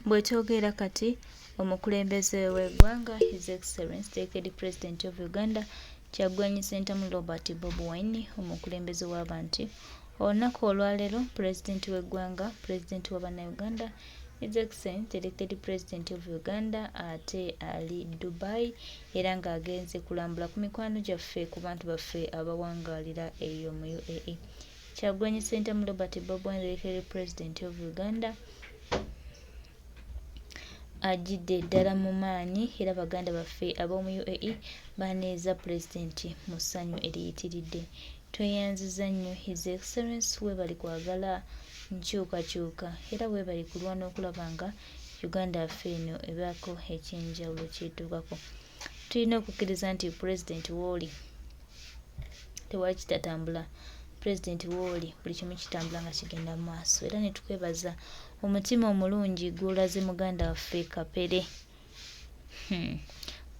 Bwetwogerera kati omukulembeze w'eggwanga His Excellency the President of Uganda Kyagulanyi Ssentamu Robert Bobi Wine omukulembeze w'abantu olunaku olwaleero pulezidenti w'eggwanga pulezidenti wa bannayuganda His Excellency the elected President of Uganda ate ali Dubai era ng'agenze kulambula ku mikwano gyaffe ku bantu baffe abawangaalira eyo mu UAE. Kyagulanyi Ssentamu Robert Bobi Wine the elected President of Uganda ajjidde ddala mu maanyi era baganda baffe ab'omu UAE baaniriza pulezidenti mu ssanyu eriyitiridde. Tweyanziza nnyo His Excellence weebale kwagala nkyukakyuka era weebale kulwana okulaba nga Uganda yaffe eno ebaako ekyenjawulo ky'etuukako. Tulina okukkiriza nti pulezidenti w'oli tewali kitatambula pulezidenti wooli buli kimu kitambula nga kigenda mu maaso era ne tukwebaza omutima omulungi gw'olaze muganda waffe Kapere.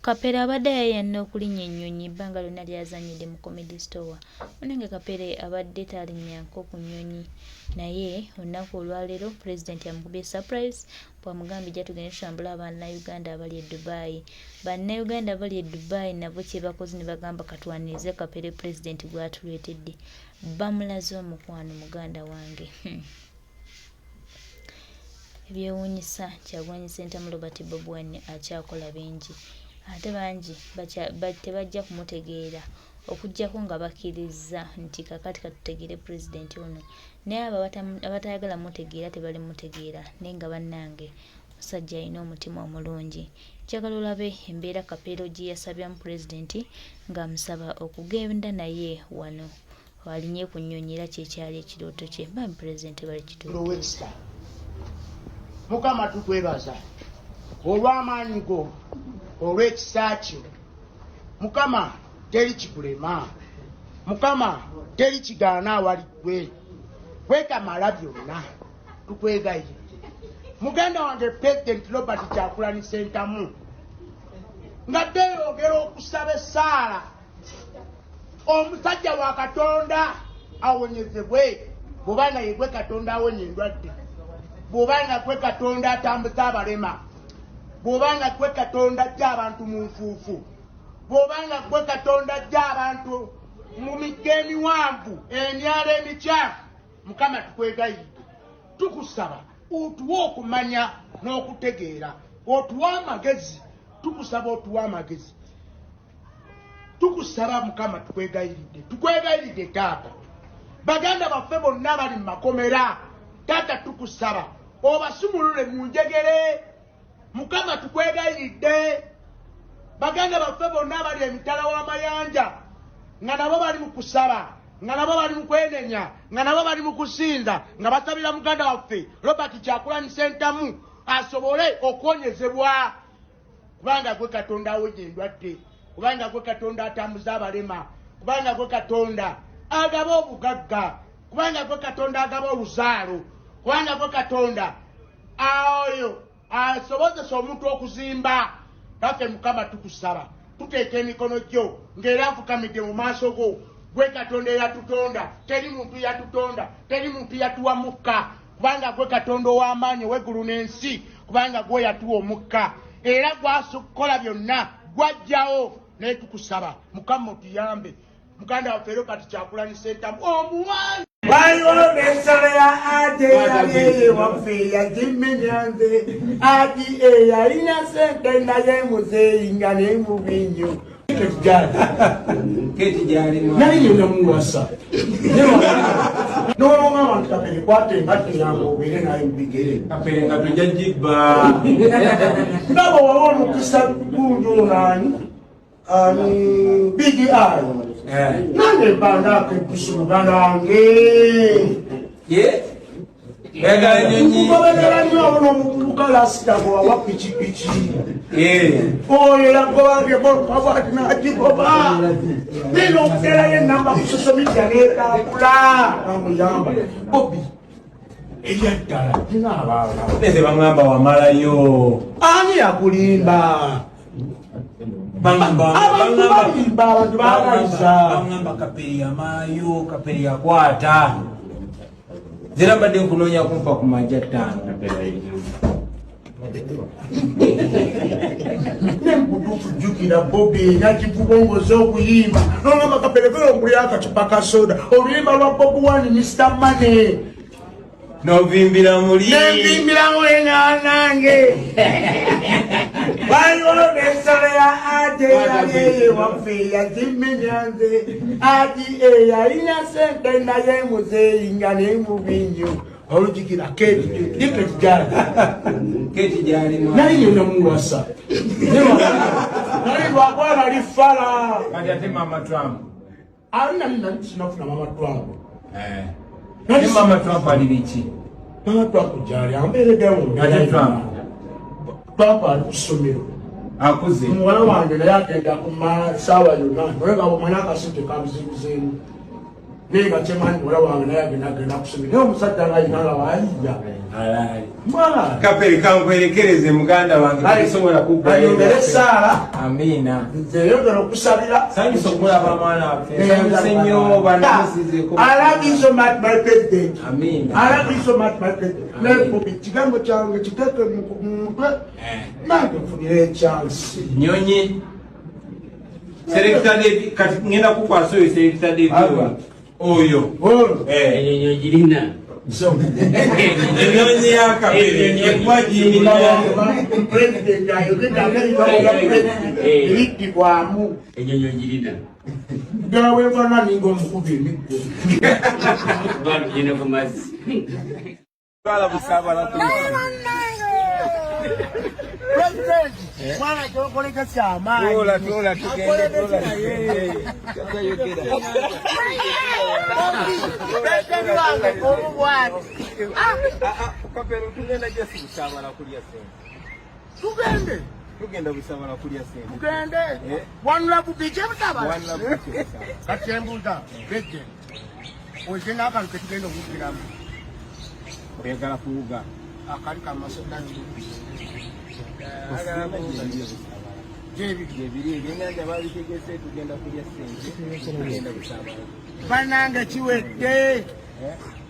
Kapere abadde ayayanna okulinnya ennyonyi ebbanga lyonna ly'azannyidde mu Comedy Store. Munnange Kapere abadde talinnyako ku nnyonyi naye olunaku olwaleero pulezidenti amukubye surprise bw'amugambye jja tugende tutambule Abannayuganda abali e Dubai. Bannayuganda abali e Dubai nabo kye bakoze ne bagamba katwanirize Kapere pulezidenti gw'atuleetedde. Bamulaze omukwano muganda wange. Ebyewuunyisa Kyagulanyi Ssentamu Robert Bobi Wine akyakola bingi ate bangi tebajja kumutegeera okuggyako nga bakkirizza nti kaakati katutegeere pulezidenti ono naye abo abatayagala mutegeera tebalimutegeera naye nga bannange musajja alina omutima omulungi. Njagala olabe embeera Kapero gye yasabyamu pulezidenti ng'amusaba okugenda naye wano alinye ku nnyonyi era kyekyali ekirooto kye bambi pulezidenti bali kituukiriza. Mukama tukwebaza olw'amaanyi go olw'ekisa kyo Mukama teri kikulema Mukama teri kigaana awali ggwe gwekamala byonna tukwegayiridde muganda wange President Robert Kyagulanyi Ssentamu nga ddeyongera okusaba essaala omusajja wa Katonda awonyezebwe bw'oba nga yegwe Katonda awonya endwadde bw'oba nga gwe Katonda atambuza abalema bw'oba nga gwe Katonda ajja abantu mu nfuufu bw'oba nga gwe Katonda ajja abantu mu migga emiwanvu emyalo emikyafu Mukama tukwegayiridde tukusaba otuwe okumanya n'okutegeera otuwe amagezi tukusaba otuwe amagezi tukusaba Mukama tukwegayiridde tukwegayiridde taata baganda baffe bonna bali mu makomera taata tukusaba obasumulule mu njegere Mukama tukwegayiridde baganda baffe bonna abali emitala w'amayanja nga nabo bali mu kusaba nga nabo bali mu kwenenya nga nabo bali mu kusinza nga basabira muganda waffe Robert Kyagulanyi Ssentamu asobole okuwonyezebwa kubanga gwe Katonda awonya endwadde kubanga gwe Katonda atambuza abalema kubanga gwe Katonda agaba obugagga kubanga gwe Katonda agaba oluzaalo kubanga gwe Katonda oyo asobozesa omuntu okuzimba baffe Mukama tukusaba tuteeka emikono gyo ng'era nfukamidde mu maaso go gwe Katonda eyatutonda teri muntu yatutonda teri muntu yatuwa mukka kubanga gwe Katonda ow'amaanyi ow'eggulu n'ensi kubanga gwe yatuwa omukka era gwasukola byonna gwajjawo naye tukusaba Mukama otuyambe muganda waffe Robert Kyagulanyi Ssentamu omuwanzi waliwo n'ensolo ya ate eyali ewaffe yagimenya nze ati eyalina sente naye muzeeyi nga nemubi nnyo nali ngenda muwasa nolonga abantu Kapere kwata engatto yange obeere naye mubigere Kapere nga tojja gibba nga bwe wawa omukisa gundi onaani ani Big Eye nange mbandaako eddusu muganda wange nkugoberera nnyo awo n'omuvubuka lasita gwe wawa pikipiki oyo yagobanga emmotoka bwati n'agigoba nina okuterayo enamba ku social media n'etambula namuyamba Bobi eryaddala nina abaana nze baŋŋamba wamalayo ani yakulimba abantu balimba abantu baagaliza baŋŋamba Kapere yamalayo Kapere yakwata zera mbadde nkunoonya kumpa ku majja ttaano. Nembutuufu jjukira Bobi nakivubo ngoze okuyimba nongamba Kapere okulya akacupa ka soda, oluyimba lwa Bobi Wine, Mr Money. Novimbira muli. Nenvimbira muli nanange waliwo n'ensolo ya ate yali ewaffe yazimenya nze ati eyalina sente naye muzeeyi nga nemubi nnyo. Olujjukira Keti gyali? Keti gyali. Nali ngenda muwasa, nali lwakuba nali fala. Kati ate Mama Trump? Ali nali sinafuna Mama Trump. Eh. Naye Mama Trump ali biki? Mama Trump gyali ambeereddewo. Ate Trump? Trump ali ku ssomero. Akuze. Muwala wange naye agenda kumala saawa yonna, naye nga bwomanya akasente kabuzibuzeemu, naye nga kyemanyi muwala wange naye agenda agenda kusomero, naye omusajja nga ayina nga wayiya. Alaali. Mwana. Kapere, kankwerekereze muganda wange, tesobola kuggwayo. Ayongere essaala. Amiina. Nze yongera okusabira. Sanyusa okulaba mwana waffe, nsanyuse nnyo banamusizeeko. I love you so much, my president. Amiina. I love you so much, my president. Naye Bobi, kigambo kyange kiteeke mu mutwe. Nange nfunire chance. Nyonyi Selector David, kati ngenda kukwasa oyo Selector David oyo. Olwo. Eh. Enyonyi ogirina? Enyonyi ya Kapere ekuba giyimirira. President ayogedde ebigambo bya president ebiddibwamu. Enyonyi ogirina? Ddala bwenfaanana ninga omukubi emiggo. Balugenda ku mazzi. Twala Busabala ku President, mwana kyokoleka kyamaanyi. Tola, tola, tugende, tola, tugende. Tayogera. President wange omu bwati. Kapere, tugenda jesi Busabala kulya sente. Tugende. Tugenda Busabala kulya sente. Tugende. Eh. One Love Beach ebusabala. One Love Beach e Busabala. Kati embuuza, president, oze n'akantu ketugenda okuvugiramu. Oyagala kuwuga? Akali kamasodanyi gyebiri. Gyebiri, ebyenyanja babitegese, tugenda kulya sente, tugenda Busabala. Bannange, kiwedde,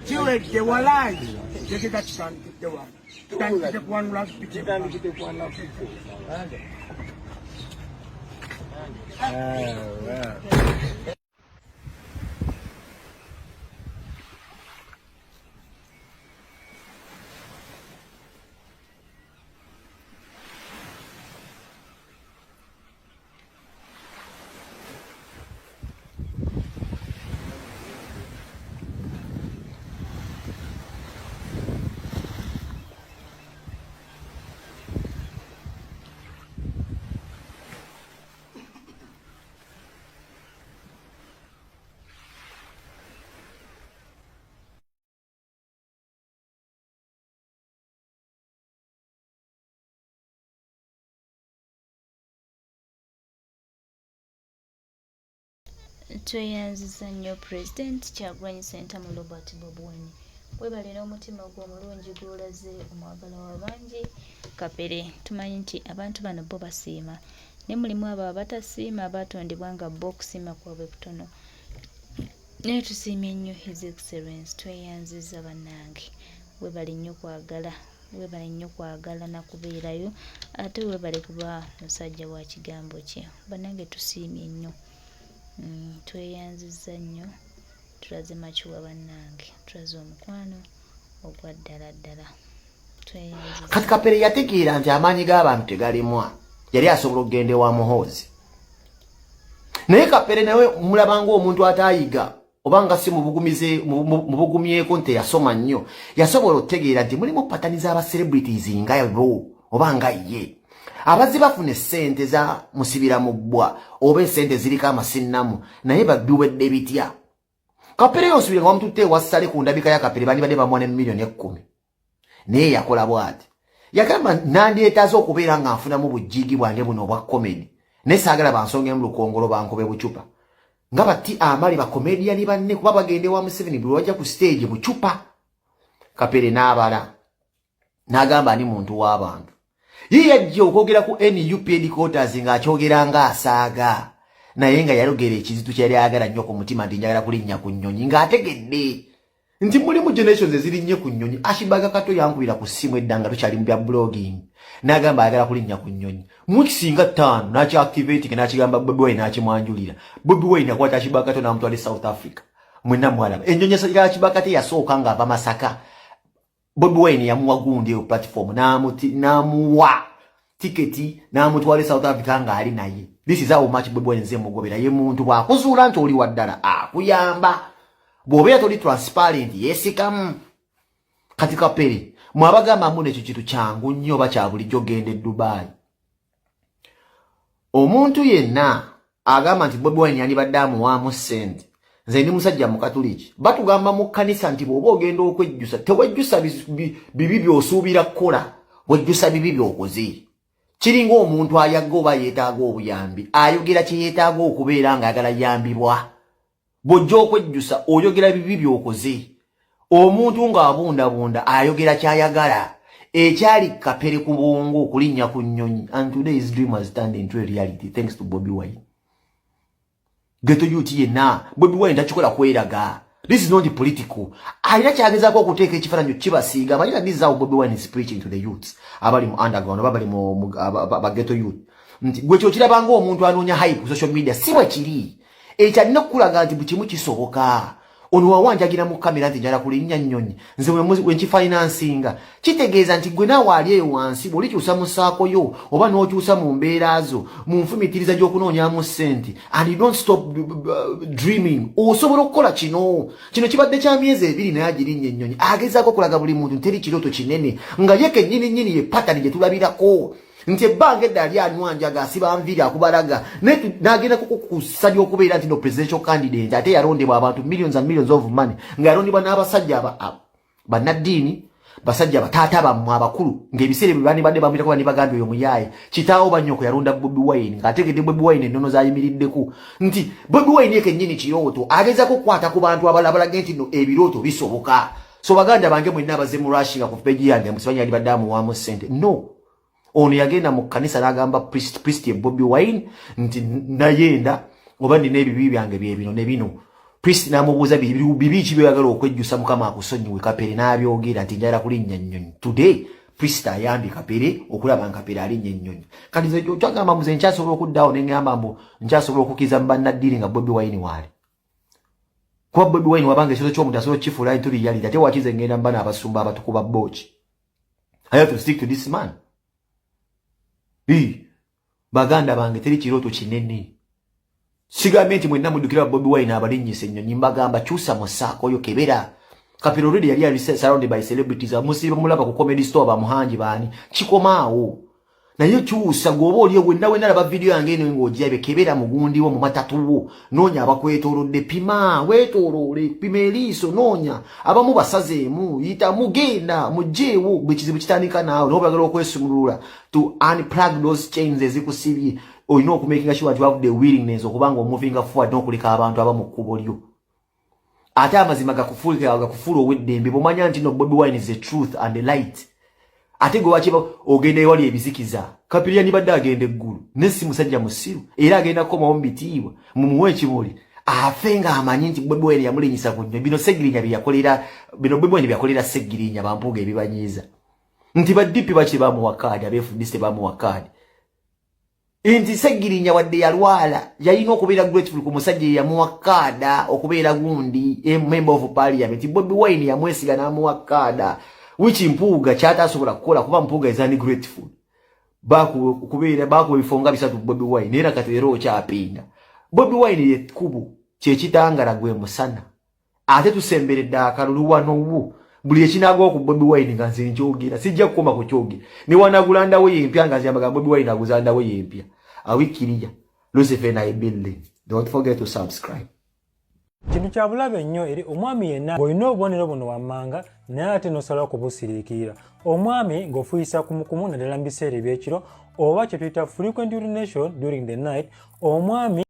kiwedde, walayi tekeka kitandikidde wano, kitandikidde ku One Love Beach. Kitandikidde ku One Love Beach e Busabala. Ah, wow. Tweyanziza nnyo Pulezidenti Kyagulanyi Ssentamu Robert Bobi Wine, webale n'omutima gwo omulungi gw'olaze omwagala w'abangi Kapere. Tumanyi nti abantu bano bo basiima, naye mulimu abo abatasiima, baatondebwa nga bo okusiima kwabwe kutono, naye tusiimye nnyo His Excellence. Tweyanziza bannange, webale nnyo kwagala, webale nnyo kwagala nakubeerayo, ate webale kuba musajja wa kigambo kye. Bannange, tusiimye nnyo. Tweyanzizza nnyo, tulaze makiwa bannange, tulaze omukwano ogwa ddala ddala. Tweyanzizza. Kati Kapere yategeera nti amaanyi g'abantu tegalemwa, yali asobola okugenda ewa Muhoozi, naye Kapere nawe mulaba ng'omuntu ataayiga oba nga si mubugumyeko nti yasoma nnyo, yasobola okutegeera nti mulimu patterns aba celebrities nga bo oba nga ye abazzi bafuna essente za musibira mu bbwa oba esente ziriko amasinnamu, naye babiwedde bitya? Kapere yosubire nga bamututte ewassale ku ndabika ya Kapere bandibadde bamuwa ne miliyoni 10, naye yakola bw'ati, yagamba nandyetaaze okubeera nga nfunamu bujjiigi bwange buno obwa comedy, naye saagala bansongemu lukongolo bankobe bucupa nga bati amali bakomediyani banne, kuba bagende wa Museveni buli wajja ku stage bucupa. Kapere n'abala n'agamba ani muntu w'abantu ye yajja okwogera ku NUP headquarters ng'akyogera ng'asaaga, naye nga yalogera ekizitu kyeyali ayagala nnyo ku mutima nti njagala kulinnya ku nnyonyi ng'ategedde. Nti mulimu generations ezirinnye ku nnyonyi. Ashburger Kato yankubira ku ssimu edda nga tukyali mu bya blogging, n'agamba ayagala kulinnya ku nnyonyi. Mu weeks nga 5 n'akyactivating, n'akigamba Bobi Wine, n'akimwanjulira. Bobi Wine akwata Ashburger Kato n'amutwala e South Africa. Mwenna mwalaba ennyonyi ya Ashburger Kato yasooka ng'ava Masaka. Bobi Wine yamuwa gundi eyo platform, n'amuwa tiketi, n'amutwala e South Africa ng'ali naye. This is how much Bobi Wine nze mugobera. Ye muntu bw'akuzuula nti oli waddala, akuyamba. Bw'obeera toli transparent, yeesikamu. Kati Kapere, mwabagamba mbu ekyo kintu kyangu nnyo oba kya bulijjo genda e Dubai. Omuntu yenna agamba nti Bobi Wine yandibadde amuwaamu ssente, nze ndi musajja Mukatuliki. Batugamba mu kkanisa nti bw'oba ogenda okwejjusa, tewejjusa bibi by'osuubira kukola, wejjusa bibi by'okoze. Kiringa omuntu ayagga oba yeetaaga obuyambi, ayogera kye yeetaaga okubeera ng'ayagala yambibwa. Bw'ojja okwejjusa, oyogera bibi by'okoze. Omuntu ng'abundabunda ayogera ky'ayagala. Ekyali Kapere ku bwongo okulinnya ku nnyonyi, and today his dream has turned into a reality thanks to Bobi Wine. Ghetto youth yenna, Bobi Wine takikola kweraga. This is not political. Alina kyagezaako okuteeka ekifaananyi kibasiiga. Amanyi this is how Bobi Wine is preaching to the youths abali mu underground oba bali mu ba ghetto youth, nti gwe kyokiraba ng'omuntu anoonya hype ku social media, si bwe kiri. Ekyo alina okukulaga nti buli kimu kisoboka. Ono wawanjagira mu kamera nti njala kulinnya nnyonyi, nze wenkifinansinga, kitegeeza nti gwe naawe ali eyo wansi, bw'olikyusa mu saako yo oba n'okyusa mu mbeera zo, mu nfumitiriza gy'okunoonyamu ssente, and you don't stop dreaming, osobola okukola kino. Kino kibadde kya myezi 2, naye agirinnya ennyonyi. Agezaako okulaga buli muntu nteri kirooto kinene, nga ye kennyini nnyini ye pattern gye tulabirako nti ebbanga edda ali anywa njaga, asiba nviiri, akubalaga, naye n'agenda kukukusa ly'okubeera nti no presidential candidate, ate yalondebwa abantu millions and millions of money, nga yalondebwa n'abasajja bannaddiini, basajja bataata bammwe abakulu, ng'ebiseera ebyo bandibadde bamuyitako, bandi bagambye oyo muyaaye. Kitaawo bannyoko yalonda Bobi Wine ng'ategedde Bobi Wine ennono zayimiriddeko, nti Bobi Wine ye kennyini kirooto. Agezaako okukwata ku bantu abalala balage nti no ebirooto bisoboka. So baganda bange mwenna abaze mu rushinga ku page yange, musibanyi yalibadde amuwaamu ssente, no. Ono yagenda mu kkanisa n'agamba priest, priest ye Bobi Wine, nti nayenda oba nina ebibi byange bye bino ne bino. Priest n'amubuuza, bibi ki byoyagala okwejjusa Mukama akusonyiwe? Kapere n'abyogera nti njagala kulinnya nnyonyi. Today priest ayambye Kapere okulaba nga Kapere alinnya ennyonyi. Kati nze kyagamba, muze nkyasobola okuddawo ne ŋŋamba mbu nkyasobola okukkiriza mu bannaddiini nga Bobi Wine waali, kuba Bobi Wine wabanga ekyoto ky'omuntu asobola okukifuula into reality. Ate wakize ngenda mu bano abasumba abatukuba booki? I have to stick to this man. Baganda bange, teri kirooto kinene. Sigambye nti mwenna muddukira Bobi Wine abalinnyisa ennyonyi. Mbagamba kyusa mu ssaako oyo, kebera. Kapere already yali ali surrounded by celebrities, amusiba mulaba ku Comedy Store, bamuhangi baani, kikomaawo. Naye kyusa gwoba oli wenna wenna laba vidiyo yange eno ng'ogirabye, kebera mugundiwo mu matatuwo, noonya abakwetoolodde, pima weetooloole, pima eriiso, noonya abamu basazeemu, yitamu, genda mugjeewo. Bwe kizibu kitandika naawe, naye oyagala okwesumulula, to unplug those chains ezikusibye, olina okumakinga sure nti you have the willingness okuba nga omovinga forward n'okuleka abantu abamu kkubo lyo. Ate amazima gakufuula, gakufuula ow'eddembe. Bw'omanya nti no Bobi Wine is the truth and the light, ate gwe wakiba ogenda ewali ebizikiza? Kapere yandibadde agenda eggulu, ne si musajja musiru, era agenda kukomawo mu bitiibwa. Mumuwe ekimuli afe ng'amanyi nti Bobi Wine yamulinyisa ku nnyo. Bino Segirinya bye yakolera, bino Bobi Wine bye yakolera Segirinya, bampuuga ebibanyiiza nti ba DP baki bamuwa kaadi, abeefundisi bamuwa kaadi, nti Segirinya wadde yalwala yalina okubeera grateful ku musajja eyamuwa kaada okubeera gundi member of parliament. Bobi Wine yamwesiga n'amuwa kaada, which Mpuuga kyatasobola kukola, kuba Mpuuga is ungrateful. Bakubeera bakuba ebifo nga bisatu Bobi Wine, era kati era okyapinga. Bobi Wine yekkubo, kyekitangala, gwe musana. Ate tusemberedde akalulu wano wo, buli ekinagwa ku Bobi Wine nga nze nkyogera, sijja kukoma kukyogera. Ne wanagula ndawo yempya nga nziyambaga Bobi Wine aguza ndawo yempya awikiriya. Lucifer naibille, don't forget to subscribe. Kintu kya bulabe nnyo eri omwami yenna ng'olina obubonero buno wammanga, naye ate n'osalawo kubusiriikirira. Omwami ng'ofuuyisa kumukumu, naddala mu biseera ebyekiro, oba kye tuyita frequent urination during the night. Omwami